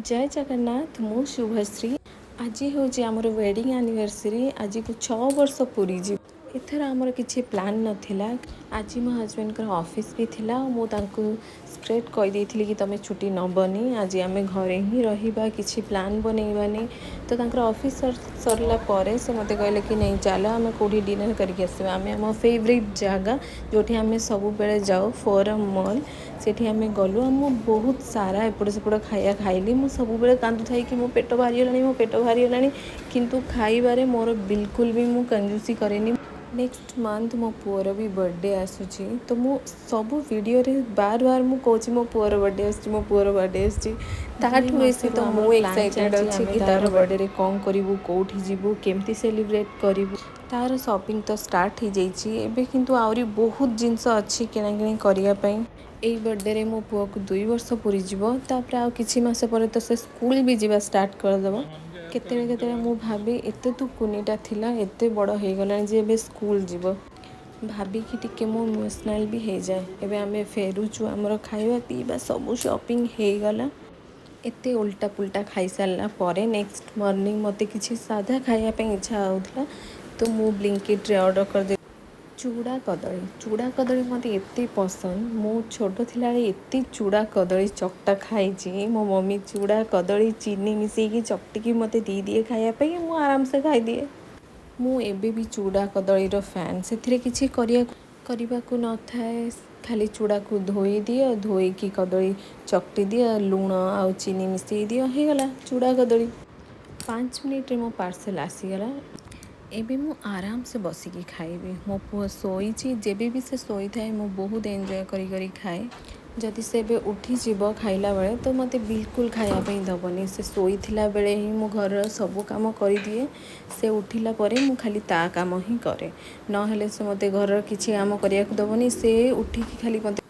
ଜୟ ଜଗନ୍ନାଥ। ମୁଁ ଶୁଭଶ୍ରୀ। ଆଜି ହେଉଛି ଆମର ୱେଡ଼ିଂ ଆନିଭର୍ସରୀ। ଆଜିକୁ 6 ବର୍ଷ ପୁରିଯିବ। ଏଥର ଆମର କିଛି ପ୍ଲାନ୍ ନଥିଲା। ଆଜି ମୋ ହଜବେଣ୍ଡଙ୍କର ଅଫିସ୍ ବି ଥିଲା ଆଉ ମୁଁ ତାଙ୍କୁ ଷ୍ଟ୍ରେଟ୍ କହିଦେଇଥିଲି କି ତୁମେ ଛୁଟି ନେବନି, ଆଜି ଆମେ ଘରେ ହିଁ ରହିବା, କିଛି ପ୍ଲାନ୍ ବନେଇବାନି। ତ ତାଙ୍କର ଅଫିସ୍ ସରିଲା ପରେ ସେ ମୋତେ କହିଲେ କି ନାଇଁ, ଚାଲ ଆମେ କେଉଁଠି ଡିନର୍ କରିକି ଆସିବା। ଆମେ ଆମ ଫେଭରେଟ୍ ଜାଗା, ଯେଉଁଠି ଆମେ ସବୁବେଳେ ଯାଉ, ଫୋରମ୍ ମଲ୍, ସେଠି ଆମେ ଗଲୁ। ଆଉ ମୁଁ ବହୁତ ସାରା ଏପଟ ସେପଟ ଖାଇବା ଖାଇଲି। ମୁଁ ସବୁବେଳେ କାନ୍ଦୁଥାଏ କି ମୋ ପେଟ ବାହାରିଗଲାଣି, ମୋ ପେଟ ବାହାରିଗଲାଣି, କିନ୍ତୁ ଖାଇବାରେ ମୋର ବିଲକୁଲ ବି ମୁଁ କଞ୍ଜୁସି କରେନି। ନେକ୍ସଟ ମନ୍ଥ ମୋ ପୁଅର ବି ବର୍ଥଡ଼େ ଆସୁଛି। ତ ମୁଁ ସବୁ ଭିଡ଼ିଓରେ ବାର ବାର ମୁଁ କହୁଛି, ମୋ ପୁଅର ବର୍ଥଡ଼େ ଆସୁଛି, ମୋ ପୁଅର ବର୍ଥଡ଼େ ଆସୁଛି। ଦୁଇ ତାଠୁ ବେଶୀ ମାସରୁ ତ ଆମର ମୁଁ ପ୍ଲାନ୍ ଏକ୍ସାଇଟେଡ଼ ଚାଲିଛି ଅଛି ଆମେ କି ତାର ତାର ବର୍ଥଡ଼େରେ କ'ଣ କରିବୁ, କେଉଁଠି ଯିବୁ, କେମିତି ସେଲିବ୍ରେଟ୍ କରିବୁ। ତାର ସପିଂ ତ ଷ୍ଟାର୍ଟ ହେଇଯାଇଛି ଏବେ, କିନ୍ତୁ ଆହୁରି ବହୁତ ଜିନିଷ ଅଛି କିଣାକିଣି କରିବା ପାଇଁ। ଏଇ ବର୍ଥଡ଼େରେ ମୋ ପୁଅକୁ 2 ବର୍ଷ ପୁରିଯିବ। ତାପରେ ଆଉ କିଛି ମାସ ପରେ ତ ସେ ସ୍କୁଲ ବି ଯିବା ଷ୍ଟାର୍ଟ କରିଦେବ। କେତେବେଳେ କେତେବେଳେ ମୁଁ ଭାବେ, ଏତେ ତୁ କୁନିଟା ଥିଲା, ଏତେ ବଡ଼ ହେଇଗଲାଣି ଯେ ଏବେ ସ୍କୁଲ ଯିବ। ଭାବିକି ଟିକେ ମୁଁ ଇମୋସନାଲ୍ ବି ହେଇଯାଏ। ଏବେ ଆମେ ଫେରୁଛୁ। ଆମର ଖାଇବା ପିଇବା ସବୁ ସପିଂ ହେଇଗଲା। ଏତେ ଉଲ୍ଟା ପୁଲ୍ଟା ଖାଇସାରିଲା ପରେ ନେକ୍ସଟ ମର୍ଣ୍ଣିଂ ମୋତେ କିଛି ସାଧା ଖାଇବା ପାଇଁ ଇଚ୍ଛା ହେଉଥିଲା, ତ ମୁଁ ବ୍ଲିଙ୍କିଟ୍ରେ ଅର୍ଡ଼ର କରିଦେଲି ଚୁଡ଼ା କଦଳୀ। ଚୁଡ଼ା କଦଳୀ ମୋତେ ଏତେ ପସନ୍ଦ। ମୁଁ ଛୋଟ ଥିଲାବେଳେ ଏତେ ଚୁଡ଼ା କଦଳୀ ଚକଟା ଖାଇଛି। ମୋ ମମି ଚୁଡ଼ା କଦଳୀ ଚିନି ମିଶେଇକି ଚକଟିକି ମୋତେ ଦେଇଦିଏ ଖାଇବା ପାଇଁ। ମୁଁ ଆରାମସେ ଖାଇଦିଏ। ମୁଁ ଏବେ ବି ଚୁଡ଼ା କଦଳୀର ଫ୍ୟାନ୍। ସେଥିରେ କିଛି କରିବାକୁ ନଥାଏ। ଖାଲି ଚୁଡ଼ାକୁ ଧୋଇ ଦିଅ, ଧୋଇକି କଦଳୀ ଚକଟି ଦିଅ, ଲୁଣ ଆଉ ଚିନି ମିଶେଇ ଦିଅ, ହେଇଗଲା ଚୁଡ଼ା କଦଳୀ। 5 ମିନିଟ୍ରେ ମୋ ପାର୍ସେଲ୍ ଆସିଗଲା। ଏବେ ମୁଁ ଆରାମସେ ବସିକି ଖାଇବି। ମୋ ପୁଅ ଶୋଇଛି। ଯେବେ ବି ସେ ଶୋଇଥାଏ, ମୁଁ ବହୁତ ଏନ୍ଜୟ କରି କରି ଖାଏ। ଯଦି ସେ ଏବେ ଉଠିଯିବ ଖାଇଲା ବେଳେ, ତ ମୋତେ ବିଲକୁଲ ଖାଇବା ପାଇଁ ଦେବନି। ସେ ଶୋଇଥିଲା ବେଳେ ହିଁ ମୁଁ ଘରର ସବୁ କାମ କରିଦିଏ। ସେ ଉଠିଲା ପରେ ମୁଁ ଖାଲି ତା କାମ ହିଁ କରେ, ନହେଲେ ସେ ମୋତେ ଘରର କିଛି କାମ କରିବାକୁ ଦେବନି। ସେ ଉଠିକି ଖାଲି ମୋତେ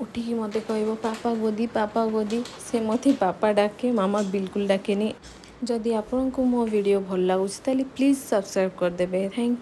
ଉଠିକି ମୋତେ କହିବ, "ପାପା ଗୋଦି, ପାପା ଗୋଦି।" ସେ ମୋତେ ପାପା ଡାକେ, ମାମା ବିଲକୁଲ ଡାକେନି। ଯଦି ଆପଣଙ୍କୁ ମୋ ଭିଡ଼ିଓ ଭଲ ଲାଗୁଛି, ତାହେଲେ ପ୍ଲିଜ୍ ସବସ୍କ୍ରାଇବ୍ କରିଦେବେ। Thank.